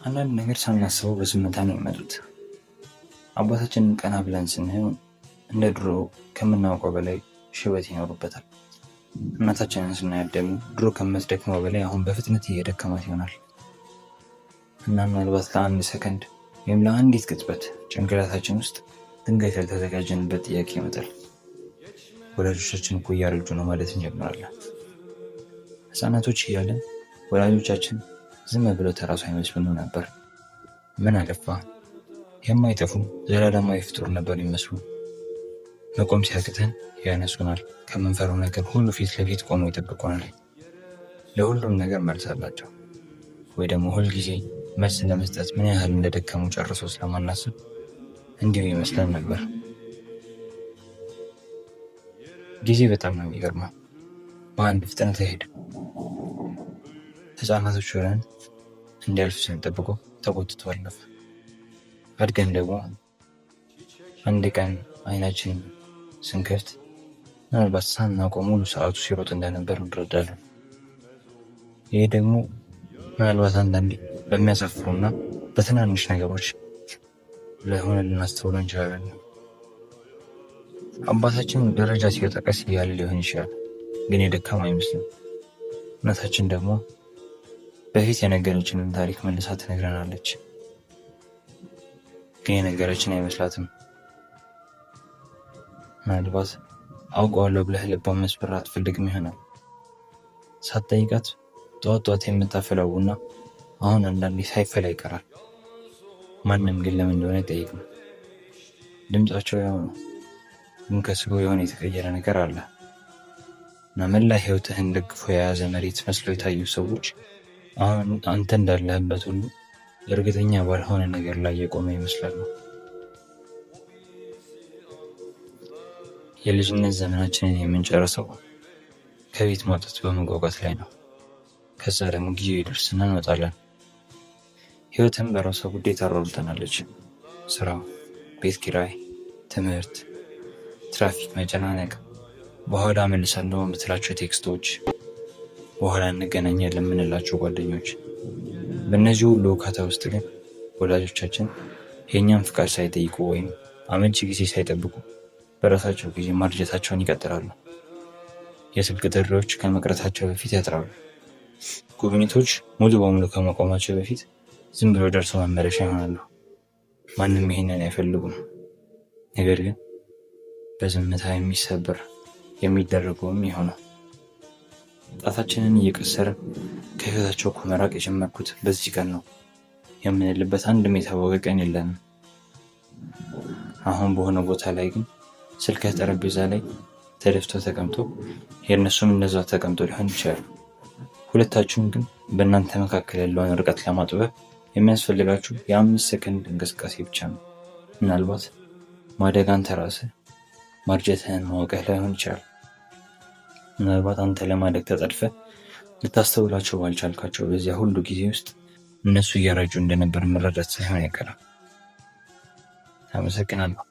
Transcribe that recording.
አንዳንድ ነገር ሳናስበው በዝምታ ነው የሚመጡት። አባታችንን ቀና ብለን ስናየው እንደ ድሮ ከምናውቀው በላይ ሽበት ይኖሩበታል። እናታችንን ስናያት ደግሞ ድሮ ከምትደክመው በላይ አሁን በፍጥነት እየደከማት ይሆናል። እና ምናልባት ለአንድ ሰከንድ ወይም ለአንዲት ቅጽበት ጭንቅላታችን ውስጥ ድንገት ያልተዘጋጀንበት ጥያቄ ይመጣል። ወላጆቻችን እኮ እያረጁ ነው ማለት እንጀምራለን። ህፃናቶች እያለን ወላጆቻችን ዝም ብለው ተራ ሰው አይመስሉንም ነበር። ምን አለፋ የማይጠፉ ዘላለማዊ ፍጡር ነበር ይመስሉ። መቆም ሲያቅተን ያነሱናል። ከምንፈራው ነገር ሁሉ ፊት ለፊት ቆመው ይጠብቁናል። ለሁሉም ነገር መልስ አላቸው። ወይ ደግሞ ሁልጊዜ መልስ ለመስጠት ምን ያህል እንደደከሙ ጨርሶ ስለማናስብ እንዲሁ ይመስለን ነበር። ጊዜ በጣም ነው የሚገርመው። በአንድ ፍጥነት አይሄድም። ህፃናቶች ሆነን እንዲያልፍ ስንጠብቀው ተጎትቶ አለፈ። አድገን ደግሞ አንድ ቀን አይናችንን ስንከፍት ምናልባት ሳናውቀው ሙሉ ሰዓቱ ሲሮጥ እንደነበር እንረዳለን። ይሄ ደግሞ ምናልባት አንዳንዴ በሚያሳፍሩና በትናንሽ ነገሮች ለሆነ ልናስተውለው እንችላለን። አባታችን ደረጃ ሲወጣ ቀስ እያለ ሊሆን ይችላል፣ ግን የደከመ አይመስልም። እናታችን ደግሞ በፊት የነገረችንን ታሪክ መልሳ ትነግረናለች፣ ግን የነገረችን አይመስላትም። ምናልባት አውቀዋለሁ ብለህ ልቧን መስበር አትፈልግም ይሆናል። ሳትጠይቃት ጠዋት ጠዋት የምታፈላው ቡና አሁን አንዳንዴ ሳይፈላ ይቀራል። ማንም ግን ለምን እንደሆነ አይጠይቅም። ድምጻቸው ያው ነው፣ ግን ከስሩ የሆነ የተቀየረ ነገር አለ እና መላ ሕይወትህን ደግፎ የያዘ መሬት መስሎ የታዩ ሰዎች አሁን አንተ እንዳለህበት ሁሉ እርግጠኛ ባልሆነ ነገር ላይ የቆመ ይመስላሉ። የልጅነት ዘመናችንን የምንጨርሰው ከቤት መውጣት በመጓጓት ላይ ነው። ከዛ ደግሞ ጊዜው ይደርስና እንወጣለን። ህይወትም በራሷ ጉዳይ ታሯሩጠናለች። ስራ፣ ቤት ኪራይ፣ ትምህርት፣ ትራፊክ መጨናነቅ፣ በኋላ እመልሳለሁ የምትላቸው text ኦች፣ በኋላ እንገናኛለን የምንላቸው ጓደኞች። በእነዚህ ሁሉ ውካታ ውስጥ ግን ወላጆቻችን የእኛን ፍቃድ ሳይጠይቁ ወይም አመቺ ጊዜ ሳይጠብቁ በራሳቸው ጊዜ ማርጀታቸውን ይቀጥላሉ። የስልክ ጥሪዎች ከመቅረታቸው በፊት ያጥራሉ። ጉብኝቶች ሙሉ በሙሉ ከመቆማቸው በፊት ዝም ብሎ ደርሶ መመለሻ ይሆናሉ። ማንም ይሄንን አይፈልጉም። ነገር ግን በዝምታ የሚሰበር የሚደረገውም ይሆናል። ጣታችንን እየቀሰርን ከህይወታቸው እኮ መራቅ የጀመርኩት በዚህ ቀን ነው የምንልበት አንድም የታወቀ ቀን የለንም። አሁን በሆነ ቦታ ላይ ግን ስልክህ ጠረጴዛ ላይ ተደፍቶ ተቀምጦ የእነሱም እንደዛ ተቀምጦ ሊሆን ይችላል። ሁለታችሁም ግን በእናንተ መካከል ያለውን ርቀት ለማጥበብ የሚያስፈልጋችሁ የ5 ሰከንድ እንቅስቃሴ ብቻ ነው። ምናልባት ማደግ አንተ ራስህ ማርጀትህን ማወቅህ ላይሆን ይችላል። ምናልባት አንተ ለማደግ ተጠድፈህ ልታስተውላቸው ባልቻልካቸው በዚያ ሁሉ ጊዜ ውስጥ እነሱ እያረጁ እንደነበር መረዳት ሳይሆን አይቀርም። አመሰግናለሁ።